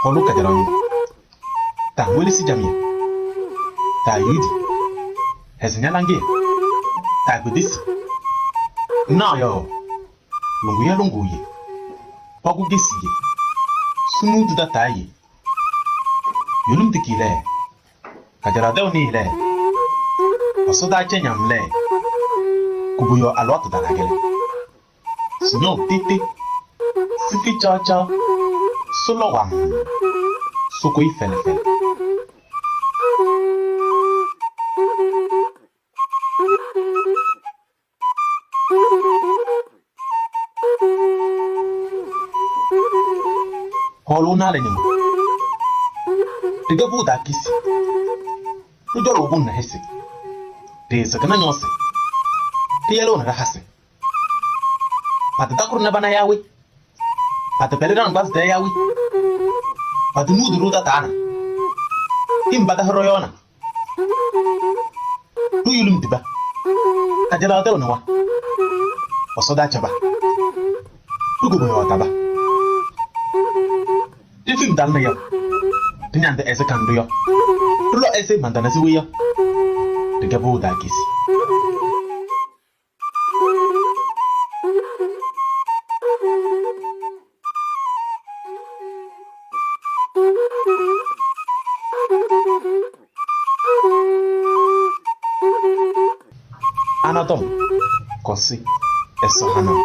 Hɔɔlʋʋ kajalaɣ ñɩma. Taawelesi camɩyɛ. Taayuudi. Hɛzɩ ña-laŋɩyɛ. Taakpedesi. Ŋnaɣ yɔɔ. Luŋuu ya luŋuu ye. Pɔkʋ kesi ye. Sunuutu tataa ye. Yolum tiki lɛ. Kajalaɣ tɛʋ nɩɩ lɛ. Ɛsɔdaa cɛ ñam lɛ. Koboyaɣ alɩwaatʋ talaa lɛ. Siñɔʋ tete. Sifi caɣcaɣ. Sʋlɔ wam. Sʋkʋyɩ fɛlɛ fɛlɛ. Hɔɔlʋʋ naalɛ ñɩma. Ɖɩkɛ pʋʋ taa kisi. Ɖɩcɔlʋʋ pʋŋ nɛ hɩsɩ. Ɖɩɩsɩkɩnɩ ñɔɔsɩ. Ɖɩyɛlɩɣnɩ ɖa-hasɩ. Patɩtakʋɖɩ nɛ pana yaa we? Patɩpɛlɩ ɖa-naŋgbanzɩ tɛɛ yaa we? Patɩnuudi-ɖʋ tataa na? Tɩm pataha ɖɔ-yɔɔ na? Ɖo-yulum tiba. Kajalaɣ tɛʋ nɩwa. Ɛsɔdaa caba. Ɖo-koboyaɣ taba. Ɖe-fim talɩnɩ yɔ. Ɖɩñaŋdɩ ɛzɩ kanɖʋ yɔ. Ɖɩlɔ ɛzɩ mantanazɩ we yɔ. Ɖɩkɛ pʋʋ taa kisi. Anadɔm, Kɔsi, Ɛsɔhanam.